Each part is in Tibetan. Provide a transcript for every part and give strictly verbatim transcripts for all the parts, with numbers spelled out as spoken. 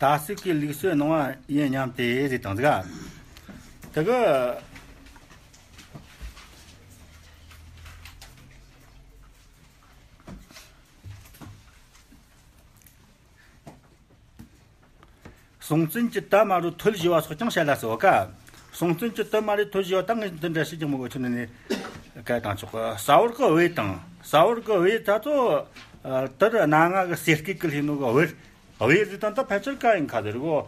ད་སྲིད་ཀྱི་ལུགས་སྲོལ་གནང་བ་ཡིན་སྙམ་སྟེ་ཟེར་དང་ཟིག་དེ་གི། སྲོང་བཙན་གྱི་དུས་མ་རུ་ཐོལ་བཞི་བ་སོགས་ཀྱང་བཤད་ལ་སོགས་ཀ། སྲོང་བཙན་གྱི་དུས་མ་རུ་ཐོལ་བཞི་བ་དང་ངས་འདི་འདྲ་ཞིག་ཀྱང་མི་གོ་ཆུ་ནི་ནི་སྐད་དང་ཆོག་གི། ས་བོར་གི་བེ་དང་ས་བོར་གི་བེ་ད་ཚོ་དུར་སྣ་ལྔ་གི་གསེར་སྐེད་གི་ལྷེ་ནོ་གི་བེར། བེ་ཟིག་དང་ད་ཕལ་ཆེར་ཀ་ཡིན་ཁ་ཟེར་གོ།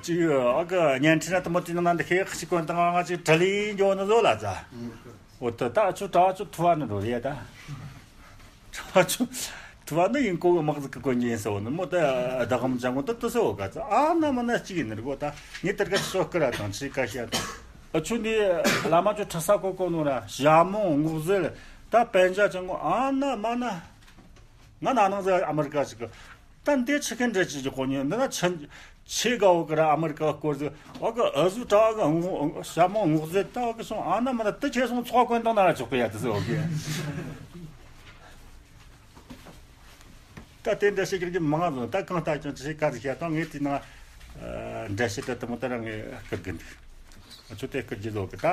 ཅིག་ཨ་གི་བརྙན་འཕྲིན་ན་དུ་མོ་དེ་ནང་ན་འདི་ཁེ་ཤི་གོན་དང་ང་ཅིག་བྲི་ལི་འཇོ་ནི་བཟོ་ལ་ཙ། འོ་ད་ད་ཆུ་གྲྭ་ཆུ་ཐུ་བ་ནི་རོ་རེད་ད། ཁྲ་ཆུ་ཐུ་བ་ནི་ཡིན་གོ་གི་དམག་ཟིག་གི་གོན་རྒྱུ་ཡིན་ཟེར་བ་ནི་མོ་ད་བདག་གམ་ཅང་གོ་ད་དུ་ཟེར་བ་ག་ཚ་ཨ་ན་མ་ན་གཅིག་ཡིན་ནི་རེད་གོ། ད་ངས་དེར་ག་ཆི་ཤོག་ཀི་ར་དང་ཆི་ཀ་ཤ་དང་། ཨ་ཆུ་ནི་བླ་མ་ཆུ་ཁྲི་ས་གོ་གོ་ནོ་ར་ཞྭ་མོ་སྔོག་ཟེར་ད་པན་ཇ་ཅང་གོ་ཨ་ན་མ་ན། ང་ན་ནང་ཟེར་ཨ་མི་རི་ཀ་ཞིག་གི། ད་འདི་ཆི་ཁན་འདྲ་ཅིག་གི་གོ་ཉན་འདི་ན་ཆེ་ཆེ་ག་འོ་གི་ར་ཨ་མི་རི་ཀ་སྐོར་ཟིག་འོ་གི་ཨ་ཟུ་གྲྭ་གི་ཞྭ་མོ་སྔོག་ཟེར་ད་འོ་གི་སོང་ཨ་ན་མ་ན་དུ་ཆེ་སོང་ཚོགས་གོན་དང་ན་ར་ཆོག་གི་ཡ་དུ་ཟེར་འོ་གི། ད་དེ་འདྲ་ཞིག་གི་མང་ང་ཟོ་ད་གང་ལྟ་ཀྱང་ཆི་ཀ་ཟིག་བཤད་དང་ངས་དེ་ན་འདྲ་ཞིག་ད་དུ་མོ་ད་ར་ངས་སྐུར་གི་འདུག་ཨ་ཆུ་དེ་སྐུར་གི་ཟོ་གི་ད་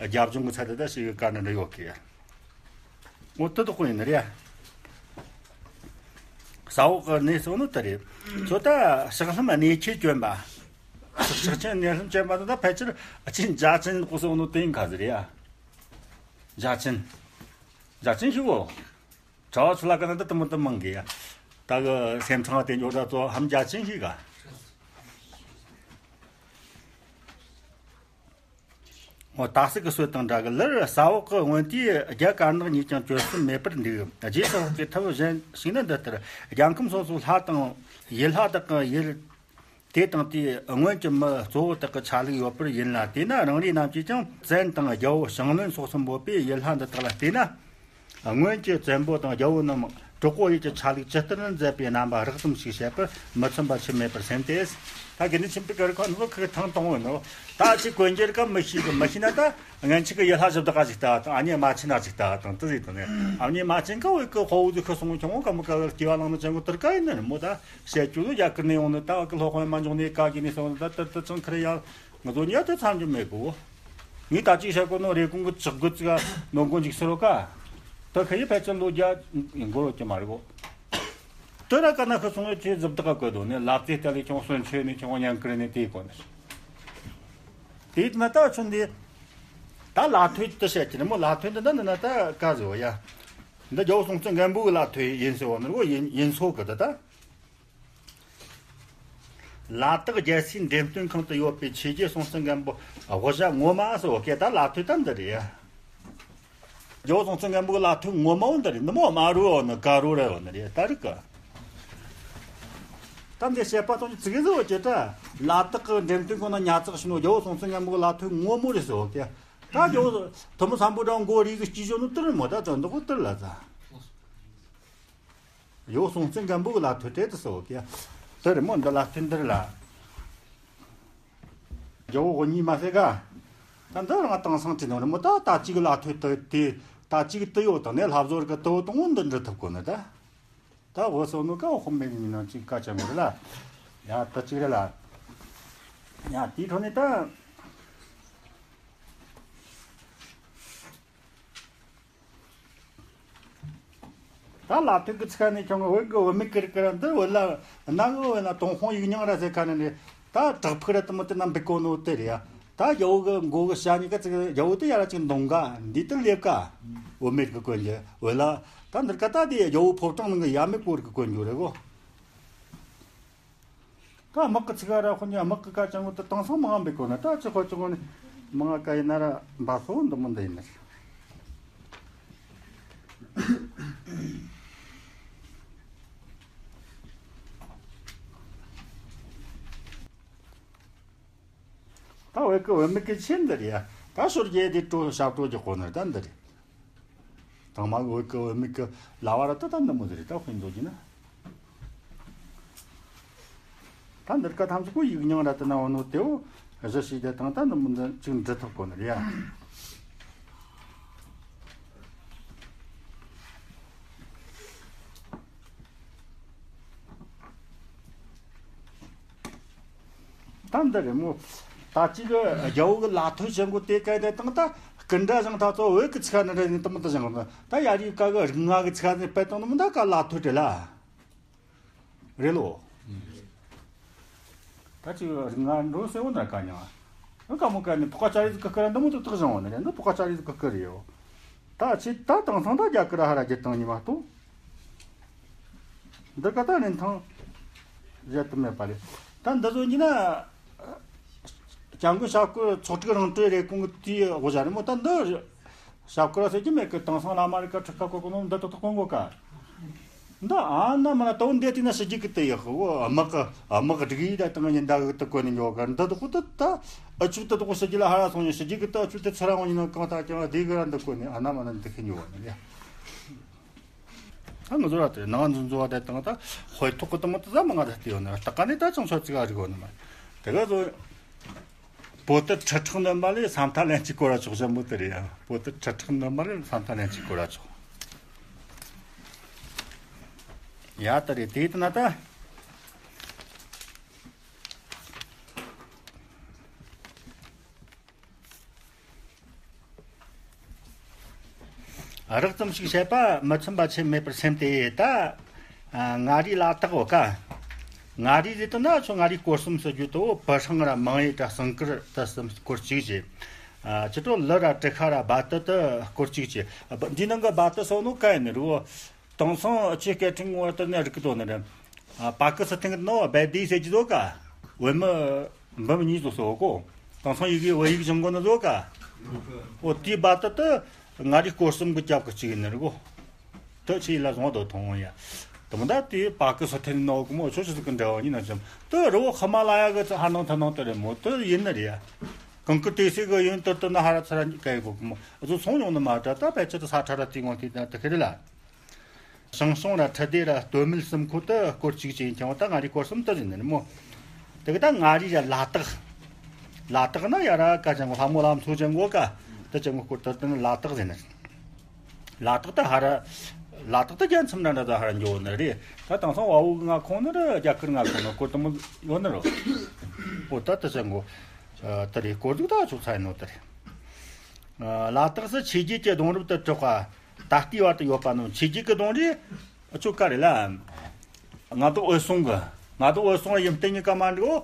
རྒྱབ་ལྗོངས་གི་ཚ་དེ་ད་ཞིག་གི་ཀ་ན་འདྲ་ཡོད་གི་ཡ། འོ་དེ་དག་ཡིན་ནི་རེད། ས་འོག་གི་གནས་སོགས་ནི་དེ་རེད། ཚོ་ད་ཕྱག་ལྷམ་གནས་ཆེན་གྱོན་པ། ཕྱག་ཆེན་གནས་ལྷམ་གྱོན་པ་དེ་ད་ཕལ་ཆེར་ཨ་ཆེན་འཇའ་ཆེན་གོ་སོགས་ནི་དེ་ཡིན་ཁ་ཟེར་ཡ། འཇའ་ཆེན། འཇའ་ཆེན་ཞིག་གོ། གྲྭ་བ་ཚོ་ལ་ག་ན་ད་དུ་མི་དུ་མང་གི་ཡ། ད་གི་སེམས་ཚང་བ་དེ་འཇོག་ད་ཚོ་ཧམ་འཇའ་ཆེན་ཞིག་ག། འོ་ད་སྲིད་ཀྱི་སྲོལ་དང་འདྲ་གི་ལར་ས་འོག་གི་སྔོན་དུས་རྒྱ་དཀར་ནག་གཉིས་ཀྱང་བཅོལ་སེམས་མེད་པར་འདུག་རྗེས་སུ་དཔག་གི་ཐབས་གཞན་ཞིག་ནི་འདི་ལྟར་རྒྱལ་ཁམས་སོ་སོའི་ལྷ་དང་ཡུལ་ལྷ་དག་གི་ཡུལ་དེ་དང་དེའི་སྔོན་གྱི་མི་གཙོ་བོ་དག་གི་ཆ་ལུགས་ཡོད་པར་ཡིན་ལ། དེས་ན་རང་རེ་རྣམས་ཀྱིས་ཀྱང་བཙན་དང་རྒྱལ་པོ་ཞང་བློན་སོགས་སུ་འབོད་པའི་ཡུལ་ལྷ་འདི་དག་ལ་བལྟས་ན། སྔོན་གྱི་བཙན་པོ་དང་རྒྱལ་པོ་རྣམས་གྲོགས་པོ་ཡུལ་གྱི་ཆ་ལུགས་ཇི་ལྟར་མཛད་པའི་རྣམ་པ་རགས་ཙམ་ཞིག་བཤད་པར་མི་ཚིམ་པ་ཆེར་མེད་པར་སེམས་ཏེ། ད་དགེ་འདུན་ཆོས་འཕེལ་གྱི་རིགས་ཁོ་ཚོ་ཁོའི་ཐང་དང་བོ་ནོ། ད་ཅིག་གོན་རྒྱུ་རིགས་མི་ཤེས་གི་མི་ཤེས་ན་ད་ངན་ཆིག་གི་ཡུལ་ལྷ་བཞི་བདག་ག་ཞིག་ལྟ་བ་དང་ཨ་ནེ་མ་ཆེན་ན་ཞིག་ལྟ་བ་དང་དེ་ཟིག་དང་ནི་ཨ་ནེ་མ་ཆེན་ག་བོའི་གི་དཔའ་བོ་ཚོ་ཁོ་སོང་ཁྱོང་བོ་ག་མི་ག་ལ་སྐྱེ་བ་བླངས་ནི་ཅན་གོ་དུར་ག་ཡིན་ནི་མོ། ད་བཤད་རྒྱུ་ལོ་རྒྱ་གར་ནས་ཡོང་ནི་ད་བ་གི་ལྷོ་ཁོང་མ་འཇོག་ནས་ག་གི་ནས་སོང་ད་དུར་དུ་ཅང་ཁིར་ཡ། ང་ཚོ་ཉལ་དུ་མཚམས་ཀྱི་མེད་གོ། ངས་ད་ཅིག་བཤད་གོ་ནོ་རེ་གོང་གི་ལྕགས་སྒོ་ཙིག་ནོ་མགོ་འཇིགས་སུ་རོ་ཀ། ད་ཁ་ཡི་ཕལ་ཆེར་ལོ་བརྒྱ་ཡིན་གོ་རོ་ཀྱི་མ་རེད་གོ། དོ་ར་ཀ་ན་ཁུ་སོང་ཡོད་ཆེ་ཟབ་དག་ག་གོ་དོ་ནི་ལབ་ཙེ་ལྟ་ལི་ཁྱོང་གསོན་ཆོས་ནི་ཁྱོང་ཉང་ཀིར་ནི་དེ་གོ་ནི། དེ་ན་ད་ཆུན་དེ། ད་ལ་ཐོས་དུ་བཤད་ཀྱི་ནི་མོ་ལ་ཐོས་འདི་ན་འདི་ན་ད་ཀ་ཟེར་བ་ཡ། འདི་རྒྱལ་པོ་སྲོང་བཙན་སྒམ་པོ་གི་ལ་ཐོས་ཡིན་ཟེར་བ་ནི་རོ་ཡིན་ཡིན་སོ་གི་ད་ད། ལ་དྭགས་རྒྱལ་སའི་འགྲེམས་སྟོན་ཁང་དུ་ཡོད་པའི་ཆོས་རྒྱལ་སྲོང་བཙན་སྒམ་པོ་དབུ་ཞྭ་ངོ་མ་སོགས་སྐད་དང་ལ་ཐོས་དང་འདི་རེད། རྒྱལ་པོ་སྲོང་བཙན་སྒམ་པོའི་ལ་ཐོས་ངོ་མ་བོ་འདི་རེད། འདི་མོ་དམར་རོ་ནི་དཀར་རོ་རེད་བ་ནི་རེད་ད་རིག་ག་ད་འདི་བཤད་པ་དང་ཅི་ཙིག་གེ་ཟེར་བ་ཅེ་ད་ལ་དྭགས་ཀྱི་འགྲེམས་སྟོན་ཁང་ན་ཉ་ཚག་ཤི་ནོ་རྒྱལ་པོ་སྲོང་བཙན་སྒམ་པོའི་ལ་ཐོས་ངོ་མོ་རེད་ཟེར་བ་ཀྱེ། ད་རྒྱལ་པོ་ཐུ་མི་སམ་བྷོ་ཊ་མགོ་རིལ་གི་སྐྱིད་ཞོ་ནི་དུ་རེད་མོ་ད་ད་འདི་གོ་དུ་ལ་ད། ཡོ་སྲོང་བཙན་སྒམ་པོ་གི་ལ་ཐོས་དྲེད་དུ་སོ་ཀྱ། དེ་རི་མོ་འདི་ལ་ཐོས་འདིར་ལ། རྒྱལ་པོ་གཉིས་མ་ཟེ་ག་ད་འདི་རང་དེང་སང་དྲིས་ནོ་རི་མོ་ད་ད་ཅིག་ལ་ཐོས་དུ་དེ་ད་ཅིག་དུ་ཡོད་དང་ནས་ལྷ་བཟོ་རི་གི་དུ་དང་བོ་འདི་འབྲི་ཐུབ་གོ་ནི་ད། ད་འོ་སོ་ནོ་ཀ་འོ་ཁོམ་མེད་ནི་ནང་ཅིག་ཀ་ཅང་གོ་རི་ལ། ཡ་ད་ཅིག་རེ་ལ། ཡ་དེའི་ཁྲོད་ནས་ད། ད་ལ་ཐུག་གི་ཚིག་ནས་ཀྱང་བོད་གི་བུད་མེད་ཀིར་ཀིར་འདི་བོད་ལ་གནའ་གི་བོད་ལ་ཏུན་ཧོང་ཡིག་རྙིང་ར་ཟེར་ཁ་ནས་ནི་ད་བྲག་ཕུག་ར་དུ་མོ་དེ་ན་འབིག་གོ་ནོ་དེ་རེད་ཡ། ད་རྒྱ་བོད་གི་མགོ་གི་ཞྭ་གཉིས་ཀ་ཚིག་རྒྱ་བོད་དེ་ཡ་ར་ཅིག་འདོང་ག་འདི་དུ་སླེབས་ཀ་བུད་མེད་གི་གོན་རྒྱུ་བོད་ལ་ད་འདིར་ཀ་ད་དེ་རྒྱ་བོད་ཕོ་བྲང་ནང་གི་ཡ་མེད་གོ་ར་གི་གོན་རྒྱུ་རེད་གོ། ད་དམག་གི་ཚིག་ར་ཁོ་ནི་དམག་གི་ཀ་ཅང་གོ་ད་དེང་སང་མང་བའི་གོ་ན་ད་ཅི་ཁོ་ཅི་གོ་ནི་མང་ང་ཀ་ཡིན་ན་ར་འབའ་སོ་འདི་མོ་འདི་ཡིན་ནི། ད་བོད་ཀྱི་བུད་མེད་ཀྱི་ཆེད་འདི་རེད་ཡ། ད་ཤོར་རྒྱལ་དེ་སྤྲོ་ཞབས་སྤྲོ་རྒྱག་གོ་ནི་ད་འདི་རེད། དང་མ་གི་བོད་ཀྱི་བུད་མེད་ཀྱི་ལ་བ་ར་ད་ད་འདི་མོ་ཟེར་རེད་ད་དཔེ་མཛོད་ཀྱི་ན། ད་འདིར་ཀ་ཐམས་ཅད་ཀོ་ཡིག་རྙིང་ར་ད་ན་འོ་ནོ་དེའོ་གཞི་ཞིག་དེ་དང་ད་འདི་མོ་འདི་ཅིག་འབྲི་ཐུབ་གོ་ནི་རེད་ཡ། ད་འདི་རེད་མོ། ད་ཅིག་གི་རྒྱལ་པོ་གི་ལ་ཐོ་བྱེད་འགོ་དེ་ག་དེ་དང་ད་སྐུ་འདྲ་བཞེངས་ཐ་ཚོ་བོད་ཀྱི་ཚིག་ནི་རེད་ནི་དུ་མི་དུ་བཞེངས་ནི་ད་ཡ་རིགས་ཀ་གི་རིགས་ལྔ་གི་ཚིག་ནི་དཔེ་དང་ནི་མི་ད་ག་ལ་ཐོ་བྲེ་ལ། རེད་ལོ། ད་ཅིག་རིགས་ལྔ་འགྲོ་སེ་བོ་ན་ག་ཉང་། ཨ་ཀ་མོ་ཀ་ནི་ཕོ་ཀ་ཅ་རི་ཟིག་གི་ཀ་ར་འདི་མོ་དུ་དག་བཞེངས་བ་ནི་རེད་འདི་ཕོ་ཀ་ཅ་རི་ཟིག་གི་ཀ་རེད་ཡོ། ད་ཆི་ད་དང་ཐང་ད་རྒྱ་གི་ར་ཧ་ར་རྒྱ་དང་ཉི་མ་ཏོ། འདི་ཀ་ད་རིན་ཐང་། བཞད་དུ་མེད་པ་རེད། ད་འདི་ཚོ་ཉིན་ན། སྐྱབས་མགོན་ཞབས་སྐུ་ཚོགས་དྲུག་རང་གྲོལ་རེ་གོང་གི་དུས་དབུ་ཞྭ་རི་མོ་ད་འདི། ཞབས་སྐུ་ར་ཟེར་གྱི་མེད་གི་དེང་སང་བླ་མ་རི་ཀ་ཁྲི་ཁ་ཁོ་ཁོ་ནོ་འདི་ཏོག་ཏོག་གོང་གོ་ཀ། འདི་ཨ་ན་མ་ན་དོ་འདི་དེ་ན་ཞི་རྒྱས་ཀྱི་དེ་ཡག་གི་འོ་དམག་གི་དམག་སྒྲིག་ཡིག་ད་དང་ཉིན་ད་གི་དུ་གོ་ནི་ཉོ་ག་འདི་དོ་ཁོ་ད་ད་ཨ་ཆུ་ད་དོ་ཁོ་ཞི་རྒྱས་ལ་ཧ་ར་སོང་ཉིན་ཞི་རྒྱས་ཀྱི་ད་ཨ་ཆུ་དེ་ཚ་ར་འོང་ཉིན་ནོ་གང་ད་ཀྱང་དེ་གི་ར་འདི་གོ་ནི་ཨ་ན་མ་ན་འདི་ཁི་ཉོ་བ་ནི་ཡ། ད་ང་ཚོ་ར་དེ་ནང་འཛིན་འཛུལ་བ་དེ་དང་ད་དཔེ་ཐོག་གི་དང་དེ་ཚ་མ་ང་ད་དེ་ཡོད་ནི་ར་ད་ག་ནི་ད་ཅང་ཚོ་ཙི་ག་རིག་ཡོད་ནི་མ་དེ་ག་ཚོ། པོ་ཏི་ཁྲི་ཕྲག་རྣམ་པ་ལས་ས་མཐའ་ལན་གཅིག་སྐོར་ར་ཆོག་ཞན་པོ་དེ་རེད་ཡ། པོ་ཏི་ཁྲི་ཕྲག་རྣམ་པ་ལས་ས་མཐའ་ལན་གཅིག་སྐོར་ར་ཆོག་ཡ་ད་རེད་དེ་ཡིན་ན་ད། རགས་ཙམ་ཞིག་བཤད་པ་མི་ཚིམ་པ་ཆེ་མེད་པར་སེམས་ཏེ་ད། ཨ། མངའ་རིས་ལ་དྭགས་འོ་ཀ། མངའ་རིས་ཟེར་དུ་ན་ཆོ་མངའ་རིས་སྐོར་གསུམ་ཟེར་རྒྱུ་དོ་བོ་བུ་ཧྲང་ར་མང་ཡེ་དྲ་སང་ཀིར་དུ་གསུམ་སྐོར་གཅིག་བྱས། ཨ། ཅི་ཏོ་ལི་ར་ཏྲི་ཁ་ར་བ་ཏི་དུ་སྐོར་གཅིག་བྱས། འདི་ནང་གི་བ་ཏི་སོ་ནོ་ཀ་ཡིན་ནི་རུ། དེང་སང་ཆེ་སྐད་ཕྲེང་བར་དུ་ནི་རིག་གི་དོ་ནི་རེད། ཨ། པ་ཀི་སི་ཐན་གི་ནོ་བེ་དི་ཟེར་གྱི་དོ་ཀ། བོད་མི། འབུམ་གཉིས་བཟོ་སོ་གོ། དེང་སང་ཡི་གེ་བོད་ཡིག་སྦྱང་གོ་ནི་བཟོ་ག་འོ་དེའི་བར་དུ་དུ་མངའ་རིས་སྐོར་གསུམ་གི་རྒྱབ་ཀྱི་གཅིག་ཡིན་ནི་རེད་གོ། དུ་ཆི་ལ་བཟུང་དོ་མཐོང་ཡ། དུ་མ་ད་དེ་བར་གི་སོ་ཐེན་ནོ་གི་མོ་ཆོ་ཆི་ཟིག་གི་འདྲ་བ་ཡིན་ན་ཅམ་དུ་རི་བོ་ཧི་མ་ལ་ཡ་གི་ཧ་ནང་ཐ་ནང་དུ་རེད་མོ་དུ་ཡིན་ནི་རེད་ཡ། གང་གི་དེ་སྲིད་གི་ཡོན་དུ་དུ་ན་ཧ་ར་ཚ་ར་ག་ཡི་གོ་གི་མོ་ཨ་ཚོ་སོང་ཡོང་ནི་མ་ད་ད་ཕལ་ཆེར་དུ་ས་ཁྲ་ར་དེ་ངོ་དེ་ད་དུ་ཁི་རེད་ལ། ཞང་ཞུང་ར་ཁྲི་ལྡེ་ར་སྟོད་སྨད་གསུམ་ཁུལ་དུ་སྐོར་གཅིག་ཅན་ཀྱང་ད་མངའ་རིས་སྐོར་གསུམ་དུ་ཟིན་ནི་མོ། དེ་གི་ད་མངའ་རིས་ར་ལ་དྭགས། ལ་དྭགས་ན་ཡ་ར་ཀ་ཅང་གོ་ལྷ་མོ་ལ་མཚོ་ཅང་གོ་ཀ། དུ་ཅང་གོ་སྐོར་དུ་དུ་ནི་ལ་དྭགས་ཟིན་ནི། ལ་དྭགས་ད་ཧ་ར། ལ་དྭགས་ད་རྒྱ་མཚམས་ར་འདྲ་ད་ཧ་ར་འགྱོ་ནི་རེད། ད་དེང་སང་བ་འུ་གི་མངའ་ཁོངས་ནི་ར་རྒྱ་གར་མངའ་ཁོངས་ནི་སྐོར་དུ་མོ་ཡོད་ནི་རོ། འོ་ད་དུ་ཅང་གོ། དུ་རེད་སྐོར་དུ་ད་ཆོག་ཚ་ཡིན་ནོ་དུ་རེད། ལ་དྭགས་སུ་ཆོས་བརྒྱུད་ཀྱི་གདུང་རབས་དུ་གྲགས་པ། ད་ལྟའི་བར་དུ་ཡོད་པ་རྣམས་ཆོས་བརྒྱུད་ཀྱི་གདུང་རེད། ཨ་ཆོ་ཀ་རེད་ལ། ང་དང་འོད་སྲུང་གི། ང་དང་འོད་སྲུང་ཡིན་བསྟན་གཉིས་ཀ་མ་འགྲིག་འོ།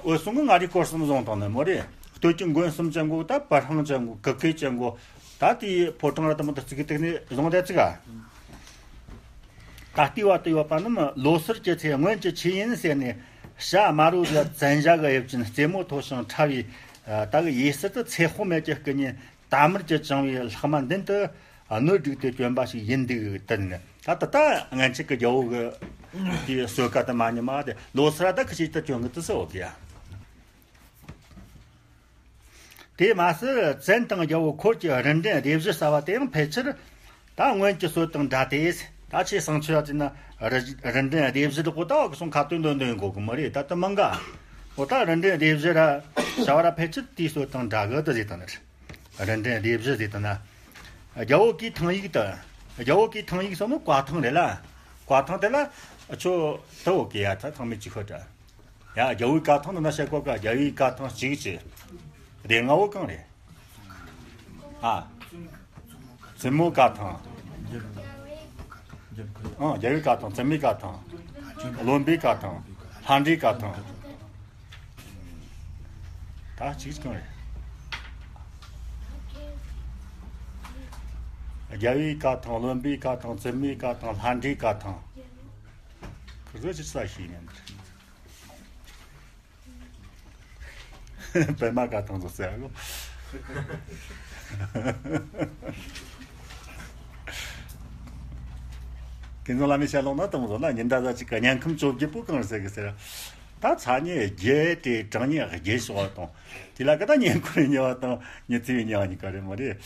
འོད་སྲུང་གི་མངའ་རིས་སྐོར་གསུམ་བཟུང་བཏང་ནི་མོ་རེད། སྟོད་ཀྱི་མགོན་གསུམ་ཅན་གོ་ད་བར་སྣང་ཅན་གོ་གི་ཀེ་ཅན་གོ། ད་དེའི་ཕོ་བྲང་ར་དུ་མོ་དུ་བརྩིགས་ཀྱི་བཏེགས་ནས་བཟུང་བསྡད་ཅིག་ག་ད་ལྟའི་བར་དུ་ཡོད་པ་རྣམས་ལོ་སར་གྱི་ཚེ་སྔོན་གྱི་ཆོས་ཡིན་ཟེར་ནས་བྱ་དམར་པོ་དུ་བཙན་བྱ་གི་དབྱིབས་ཅན་རྩེ་མོ་མཐོ་ཞིང་ཕྲ་བའི། ད་གི་ཡུལ་སྲིད་དུ་ཚེ་དཔག་མེད་ཀྱི་སྐུ་བརྙན། རྟ་དམར་གྱིས་བཅིངས་པའི་ལྷག་མ་མདུན་དུ་གནོད་སྒྲིག་སྟེ་བསྐྱོན་པ་ཞིག་ཡིན་འདུག་དེ་ནི་ད་ད་ལྟ་སྔན་ཆད་ཀྱི་རྒྱལ་པོ་གི་དེའི་གསོལ་ཁ་དུ་མ་ཉི་མ་དེ་ལོ་སར་ད་ཁི་ཆིག་ཏུ་བསྐྱོན་གི་དུ་སོ་གི་ཡ། དེ་མ་ཟད་བཙན་དང་རྒྱལ་པོ་འཁོར་གྱི་རིམ་གྲོ་སྡེ་བཞི་ཟེར་བ་དེ་ཡང་ཕལ་ཆེར་ད་སྔོན་གྱི་སྲོལ་དང་འདྲ་སྟེ། ད་ཆེས་བཟང་ཆེ་བ་དེ་ནི་རི་རིམ་གྲོ་སྡེ་བཞི་ལ་གོ་ད་བ་གི་སོང་ཁ་ཏོན་འདོན་འདོན་གོ་གི་མ་རེད་ད་དུ་མང་ག་འོ་ད་རིམ་གྲོ་སྡེ་བཞི་ར་བྱ་བ་ར་ཕལ་ཆེར་དེའི་སྲོལ་དང་འདྲ་གི་དུ་ཟེར་དང་ནི། རིམ་གྲོ་སྡེ་བཞི་ཟེར་དུ་ན། རྒྱལ་པོ་གི་ཐང་ཡིག་ཏུ། རྒྱལ་པོ་གི་ཐང་ཡིག་སོགས་ནི་བཀའ་ཐང་རེད་ལ། བཀའ་ཐང་དེ་ལ་ཆོ་ཏི་བོ་གི་ཡ་ད་ཐང་མི་གཅིག་ཁོ་ཏྲ། ཡ་རྒྱལ་པོའི་བཀའ་ཐང་ནི་ན་བཤད་གོ་ཀ་རྒྱལ་པོའི་བཀའ་ཐང་གཅིག་བྱས། སྡེ་ལྔ་བོ་གང་རེད། ཨ། བཙུན་མོའི་བཀའ་ཐང་། ཨང་རྒྱལ་པོའི་བཀའ་ཐང་བཙུན་མོའི་བཀའ་ཐང་། བློན་པོའི་བཀའ་ཐང་། ལྷ་འདྲེའི་བཀའ་ཐང་། ད་གཅིག་གང་རེད། རྒྱལ་པོའི་བཀའ་ཐང་བློན་པོའི་བཀའ་ཐང་བཙུན་མོའི་བཀའ་ཐང་ལྷ་འདྲེའི་བཀའ་ཐང་། ཁོ་ཚོ་ཅི་ས་ཤེས་ཉན་པད་མ་བཀའ་ཐང་ཚོ་ཟེར་གོ། ཁྱེད་ཚོ་བླ་མའི་ཞལ་ལུང་ན་དང་བཟོ་ན་ཉིན་ཟླ་ཟླ་གཅིག་གི་དམྱལ་ཁམས་བཅོ་བརྒྱད་པོ་གང་རེད་ཟེར་གི་ཟེར། ད་ཚ་ཉེ་རྒྱལ་ཏེ་གྲང་ཉེ་རྒྱལ་ཤོག་བ་དང་། དེ་ལ་ཀ་ད་ཉེ་འཁོར་ཉེ་བ་དང་ཉི་ཚེ་བའི་ཉེ་བ་གཉིས་ཀ་རེད་མ་རེད།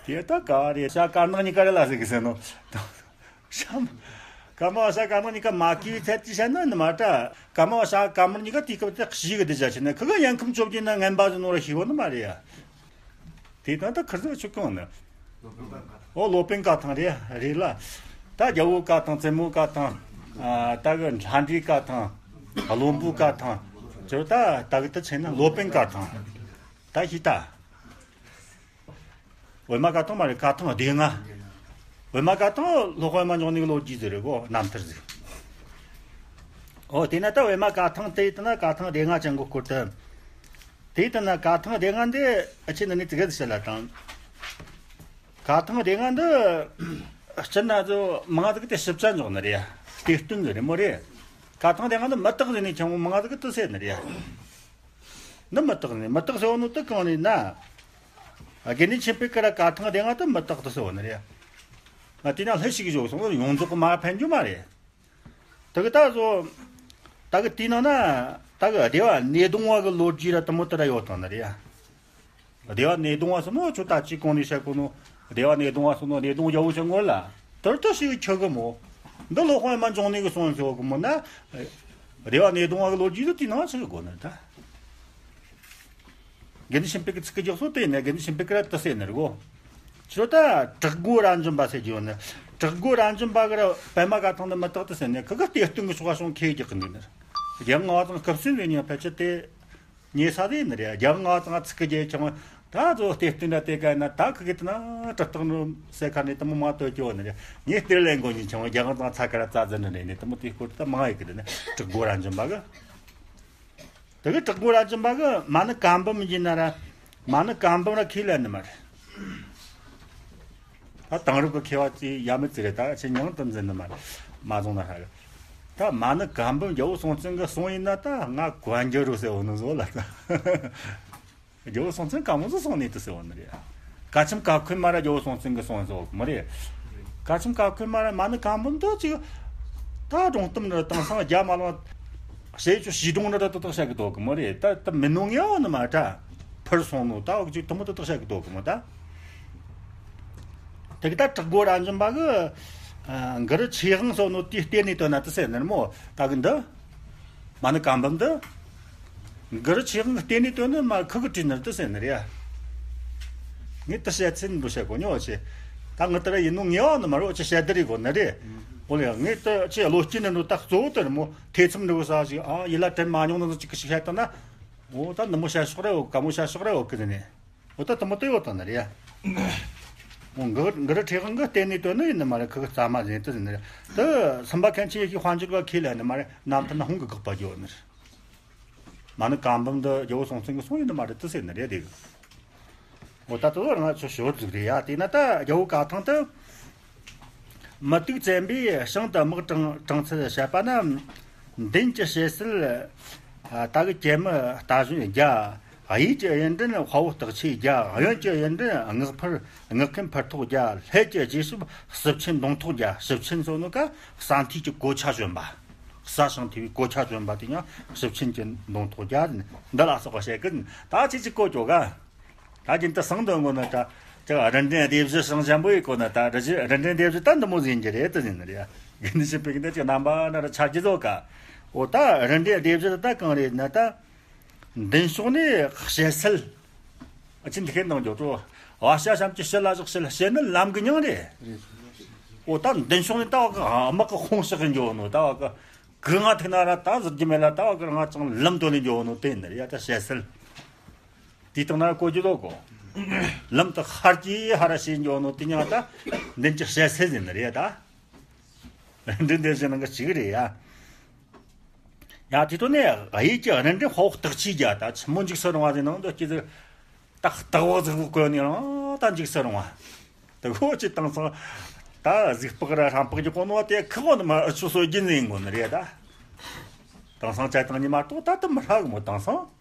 དེ་ད་ག་རེད་ཤ་དཀར་ནག་གཉིས་ཀ་རེད་ལ་ཟེར་གི་ཟེར་ནོ། ཤམ། ཀརྨ་པ་ཤ་ཀརྨ་གཉིས་ཀ་མ་གི་བའི་ཚད་ཀྱི་བཤད་ན་ནི་མ་ཏྲ། ཀརྨ་པ་ཤ་ཀརྨ་གཉིས་ཀ་དེའི་སྐབས་དེ་གཞི་གི་སྡེ་བྱ་ཕྱིན་ན་ཁི་ག་དམྱལ་ཁམས་བཅོ་བརྒྱད་ན་ངན་པ་ཟིན་ནོ་ར་ཤི་བོ་ནི་མ་རེད་ཡ། དེ་དང་ད་ཁིར་ཟིག་ཆུ་གང་ནི། ཨོ་སློབ་དཔོན་བཀའ་ཐང་རེད་རེད་ལ། ད་རྒྱལ་པོའི་བཀའ་ཐང་བཙུན་མོའི་བཀའ་ཐང་། ད་གི་ལྷ་འདྲེའི་བཀའ་ཐང་། བློན་པོའི་བཀའ་ཐང་། ཅོ་ད་ད་གི་ད་ཆེ་ན་ལོ་པིན་ཀ་ཐང་། ད་ཤི་ད། ཝེ་མ་ཀ་ཐང་མ་རེད། ཀ་ཐང་སྡེ་ལྔ། ཝེ་མ་ཀ་ཐང་སློབ་དཔོན་པད་མ་འབྱུང་གནས་གི་ལོ་རྒྱུས་ཟིག་རེད་གོ། རྣམ་ཐར་ཟིག། ཨོ་དེ་ན་ད་ཝེ་མ་ཀ་ཐང་དེ་ཡིན་ན་ཀ་ཐང་སྡེ་ལྔ་ཅན་གི་སྐོར་དུ། དེ་ཡིན་ན་ཀ་ཐང་སྡེ་ལྔ་འདི་ཨ་ཆེ་ན་ནི་ཙི་གེ་ཟིག་བཤད་ལ་དང་། ཀ་ཐང་སྡེ་ལྔ་འདི་སྤྱིར་ན་ཚོ་མང་ཟིག་དེ་ཞིབ་ཆ་འཇོག་ནི་རེད་ཡ། དེ་སྟོན་ཟིག་རེད་མོ་རེད། ཀ་ཐང་སྡེ་ལྔ་འདི་མུ་སྟེགས་ཟིག་ནི་ཆང་མོ་མང་ཟིག་དུ་ཟེར་ནི་རེད་ཡ། འདི་མུ་སྟེགས་ནི་མུ་སྟེགས་ཟེར་བ་ནོ་དུ་གང་ནི་ན། དགེ་འདུན་ཆོས་འཕེལ་གི་ར་ཀ་ཐང་སྡེ་ལྔ་དུ་མུ་སྟེགས་དུ་ཟེར་བ་ནི་རེད་ཡ། ང་དེ་ན་ལྷུ་ཞིག་བཞོག་སོང་ཡོངས་རྫོགས་གི་མ་ཕན་རྒྱུ་མ་རེད། དེ་གི་ད་བཟོ། ད་གི་དེའི་ནང་ན་ད་གི་སྡེ་བ་ནེ་གདོང་བ་གི་ལོ་རྒྱུས་ར་དུ་མོ་དུ་ར་ཡོད་དང་ནི་རེད་ཡ། སྡེ་བ་ནེ་གདོང་བ་སོ་མོ་ཆོ་ད་ཅི་གོང་ནས་བཤད་གོ་ནོ། སྡེ་བ་ནེ་གདོང་བ་སོ་ནོ་ནེ་གདོང་རྒྱལ་པོ་ཆེ་ངོ་ལ་དུར་དུ་ཞིག་ཆོ་གི་མོ། འདི་སློབ་དཔོན་པད་མ་འབྱུང་གནས་གི་གསུང་ཆོ་གི་མོ་ན། སྡེ་བ་ནེ་གདོང་བ་གི་ལོ་རྒྱུས་དུ་དེའི་ནང་ཆི་གི་གོ་ནི་ད། དགེ་འདུན་ཆོས་འཕེལ་གི་ཚིག་གི་རྒྱག་སོ་དེ་ནས་དགེ་འདུན་ཆོས་འཕེལ་གི་ར་དུ་ཟེར་ནི་རེད་གོ། ཆོ་ད་བྲག་སྒོ་ར་འཇོམས་པ་ཟེར་རྒྱུ་ནི། བྲག་སྒོ་ར་འཇོམས་པ་གི་ར་པད་མ་ཀ་ཐང་ནི་མུ་སྟེགས་དུ་ཟེར་ནི་ཁི་གི་གཏེར་སྟོན་གི་ཆོ་ག་སོང་ཁེ་རྒྱག་གི་འདུག་ནི། རྒྱལ་དབང་ང་ཚང་སྐུ་སྲིན་ལས་ཉག་ཕལ་ཆེར་དེ་ཉེ་ས་དེ་ནི་རེད། རྒྱལ་དབང་ང་ཚང་ཚིག་གི་རྒྱལ་ཆུང་ད་ཚོ་གཏེར་སྟོན་ར་དེ་ག་ན་ད་ཁི་གི་དེ་ན་གྲུབ་རྟགས་ནོ་སེ་ཁ་ནས་དུ་མོ་མ་ལྟོས་ཀྱི་བ་ནི་རེད། ངས་གཏེར་ལེན་གོ་ཉིན་ཆུང་རྒྱལ་དབང་ཚང་ཚ་ཁ་ར་རྩ་ཟིན་ནི་རེད་ནི་དུ་མོ་དེ་སྐོར་དུ་མང་ཡི་གི་རེད་ནི། བྲག་སྒོ་ར་འཇོམས་པ་གི། དེ་གི་བྲག་སྒོ་ར་འཇོམས་པ་གི་མ་ཎི་བཀའ་འབུམ་ཡིན་ན་ར། མ་ཎི་བཀའ་འབུམ་ར་ཁས་ལེན་ནི་མ་རེད། ད་དེང་རབས་ཀྱི་མཁས་པ་ཚོས་ཡ་མི་ཚི་རེད། ད་ཆེ་མྱང་དུ་འཛིན་ནི་མ་རེད། མ་བཟུང་ན་ཧ་གི། ད་མ་ཎི་བཀའ་འབུམ་རྒྱལ་པོ་སྲོང་བཙན་གི་གསུང་ཡིན་ན་ད་ང་གོན་རྒྱུ་རུ་ཟེར་བ་ནི་བཟོ་ལ་ད། རྒྱལ་པོ་སྲོང་བཙན་ག་མོ་ཟིག་སོང་ནས་དུ་ཟེར་བ་ནི་རེད། ཀ་ཆེམ་ཀ་ཁོལ་མ་ར་རྒྱལ་པོ་སྲོང་བཙན་གི་གསུང་ཟིག་མི་རེད། ཀ་ཆེམ་ཀ་ཁོལ་མ་ར་མ་ཎི་བཀའ་འབུམ་དུ་ཅིག་ད་སྒྲུང་གཏམ་ནི་དེང་སང་རྒྱ་མ་ལང་བཤད་རྒྱུ་ཞིག་སྒྲུང་ནི་ར་ཏག་ཏག་བཤད་གི་འདུག་གི་མི་རེད། ད་ད་མི་ནུ་ངེ་བ་ནི་མ་ད་འཕུར་སོང་ནོ་ད་འོག་ཅིག་དུ་མོ་ཏག་ཏག་བཤད་གི་འདུག་གི་མི་ད། དེ་གི་ད་བྲག་སྒོ་ར་འཇོམས་པ་གི་གུ་རུ་ཆོས་དབང་སོགས་ནོ་དེའི་སྟེང་ནས་བཏོན་ན་དུ་ཟེར་ནི་མོ་ད་གི་འདི། མ་ཎི་བཀའ་འབུམ་འདི། གུ་རུ་ཆོས་དབང་གི་སྟེང་ནས་བཏོན་ནི་མ་ཁུ་གི་བྲིས་ནི་དུ་ཟེར་ནི་རེད། ངས་དུ་བཤད་ཚུལ་འདུ་བཤད་གོ་ཉོ་ཆེ། ད་ངི་དུ་ར་ཡིན་ནོ་ངེས་བ་ནི་མ་རོ་ཆེ་བཤད་དུ་རེད་གོ་ནི་རེད། འོ་ལེ་ངས་དུ་ཆེ་བློ་སྐྱེས་ནི་འགྲོ་ད་གཙོ་བོ་དུ་རེད་མོ་ཐེ་ཚོམ་འགྲོ་ས་ཞིག་ཨ་ཡིད་ལ་དྲན་མ་མྱོང་ནི་ཅིག་གི་ཞིག་བཤད་ད་ན། འོ་ད་ནི་མོ་བཤད་ཤོག་རེད་འོ་ག་མོ་བཤད་ཤོག་རེད་འོ་གི་ཟེར་ནས། འོ་ད་དུ་མོ་དུ་ཡོད་དང་ནི་རེད། འོ་གུ་གུ་རུ་ཆོས་དབང་གི་སྟེང་ནས་བཏོན་ནི་ཡིན་ནི་མ་རེད། ཁུ་གི་རྩ་མ་ཟིན་དུ་ཟིན་ནི་རེད། དུ་སེམས་དཔའ་མཁན་ཆེན་ཡེ་ཤེས་དཔལ་འབྱོར་ག་ཁས་ལེན་ནི་མ་རེད། རྣམ་ཐར་ན་ཧུང་གི་དགག་པ་བརྗོད་ནི་རེད། མ་ཎི་བཀའ་འབུམ་འདི་རྒྱལ་པོ་སྲོང་བཙན་གི་གསུང་ཡིན་ནི་མ་རེད་དུ་ཟེར་ནི་རེད་དེ་གི། འོ་ད་དུ་ང་ཚོ་ཞོར་ཟིག་རེད་ཡ། དེས་ན་ད་རྒྱལ་པོ་ཀ་ཐང་དུ། མུ་ཏིག་བཙན་པོས་ཞིང་དུ་དམག་དྲངས་དྲངས་ཚུལ་བཤད་པ་ན། མདུན་གྱི་ཞལ་ཟས། ད་གི་སྐྱེད་མོས་རྟ་བཞོན་བརྒྱ། གཡས་ཀྱི་གཡུ་འབྲུ་དཔའ་བོ་སྟག་ཆས་བརྒྱ། གཡོན་གྱི་གཡུ་འབྲུ་ངག་འཕུར་ངག་འཁུན་འཕུར་ཐོགས་བརྒྱ། ལྷོད་ཀྱི་རྗེས་གཤོབ་ཞབས་ཆེན་མདུང་ཐོགས་བརྒྱ། ཞབས་ཆེན་སོ་ནོ་ཀ་ས་མཐའི་གི་གོ་ཆ་གཞོན་པ། ས་ཞིང་ཐིའི་གོ་ཆ་གཞོན་པ་དེ་ཡང་ཞབས་ཆེན་གྱི་མདུང་ཐོགས་བརྒྱ། འདི་ལ་སོགས་པ་བཤད་གི། ད་ཁྱེད་ཀྱི་གོ་ཅོ་ག་ད་རྒྱུན་དུ་སང་འདོན་དགོས་ན་ད་ཅིག་རིན་ལྡན་སྡེ་བཞི་ཞིང་ཆེན་པོ་ཡི་གོ་ན་ད་རི་བཞི་རིན་ལྡན་སྡེ་བཞི་ད་འདི་མོ་ཟིན་གྱི་རེད་དུ་ཟིན་ནི་རེད། དགེ་འདུན་ཆོས་འཕེལ་གྱི་འདི་ཅིག་རྣམ་པ་ན་ར་ཆ་རྒྱུ་ཟོ་ཀ་འོ་ད་རིན་ལྡན་སྡེ་བཞི་ད་གང་རེད་ན་ད་མདུན་ཕྱོགས་ནས་ཞལ་ཟས། ཨ་ཅི་འདི་ཁའི་ནང་འཇོག་ཏོ། བ་ཤ་ཤམ་གྱི་ཞི་ལ་ཞོག་ཞི་ལ་ཞི་ནི་ལམ་གི་མྱིང་རེད། འོ་ད་མདུན་ཕྱོགས་ནས་ད་བ་གི་དམག་གི་ཁོང་ཞག་གི་འཇོག་ནོ་ད་བ་གི་གི་ང་ཐུག་ན་ར་ད་ཟེར་རྒྱུ་མེད་ལ་ད་བ་གི་ང་ཅང་ལམ་དོ་ནས་འཇོག་ནོ་དེ་ནི་རེད་ཡ། ད་ཞལ་ཟས། དེའི་སྟེང་ན་གོ་རྒྱུ་དོ་གོ། ལམ་དུ་ཧར་གྱིས་ཧ་ར་ཞེས་འཇོག་ནོ་དེ་ཉང་ད་མདུན་གྱི་ཞལ་ཟས་ཟིན་ནི་རེད་ད། འདི་འདི་བཞིན་ནང་གི་གཅིག་རེད་ཡ། ཡ་དེ་ཐོག་ནས་གཡས་ཀྱི་གཡུ་འབྲུ་དཔའ་བོ་སྟག་ཆས་བརྒྱ། ད་ཆི་མོ་འཇིགས་སུ་རུང་བ་ཟིན་ནང་དུ་སྐྱེ་ཟིག་ད་སྟག་བ་ཟིག་བོ་བཀོད་ནས་རང་ད་འཇིགས་སུ་རུང་བ། དེ་གོ་ཅི་དང་སང་ད་གཟིག་ལྤགས་ར་ཧྲམ་ལྤགས་ཀྱི་གོ་ནོ་དེ་ཁག་གོ་ནི་མ་ཨུ་ཆུ་སྲོལ་རྒྱུན་ནས་ཡིན་གོ་ནི་རེད་ད། དེང་སང་བྱ་བཏང་ཉི་མ་གཏོགས་ད་དུ་མི་ཧྲ་གི་མོ་དེང་སང་།